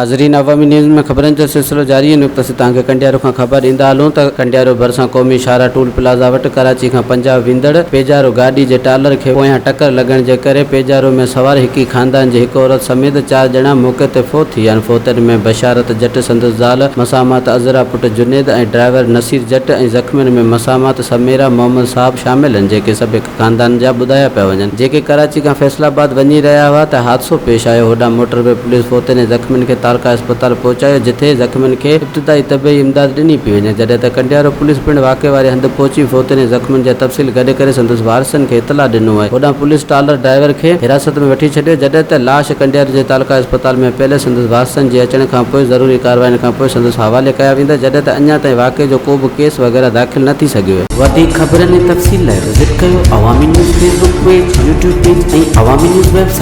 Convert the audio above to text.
ناظرين عوامي نيوز ۾ خبرن جو سلسلو جاري هن وقت اسين توهان کي ڪنڊيارو کان خبر ڏيندا هلون ته ڪنڊيارو ڀرسان قومي شاهراهه ٽول پلازا وٽ ڪراچي کان پنجاب ويندڙ پيجارو گاڏي جي ٽالر کي پويان ٽڪر لڳڻ جي ڪري پيجارو ۾ سوار هڪ ئي خاندان جي هڪ عورت سميت چار ڄڻا موقعي تي فوت ٿي ويا آهن فوتين ۾ بشارت جٽ سندس زال مسامات عذرا پٽ جنيد ۽ ڊرائيور نصير جٽ ۽ زخمين ۾ مسامات سميرا محمد صاحب شامل آهن جيڪي سڀ هڪ خاندان جا ٻڌايا پيا وڃن، جيڪي ڪراچي کان فيصل آباد وڃي رهيا هئا ته حادثو پيش آيو، هوڏانهن موٽر وي پوليس فوتين ۽ زخمين کي تعلقه اسپتال پهچايو، جٿي زخمين کي ابتدائي طبعي امداد ڏني پئي وڃي، جڏهن ته ڪنڊيارو پوليس پڻ واقعي واري هنڌ پهچي فوتين ۽ زخمين جا تفصيل گڏ ڪري سندس وارثن کي اطلاع ڏنو آهي، هوڏانهن پوليس ٽالر ڊرائيور کي حراست ۾ وٺي ڇڏيو، جڏهن ته لاش ڪنڊيارو جي تعلقه اسپتال ۾ پيل سندس وارثن جي اچڻ کانپوء ضروري ڪارروائين کانپوء سندس حوالي ڪيا ويندا، جڏهن ته اڃا تائين واقعي جو ڪو به ڪيس وغيره داخل نه ٿي سگهيو آهي. وڌيڪ خبرن ۽ تفصيل لاء وزٽ ڪيو Awami news Facebook page, YouTube page ۽ Awami news website.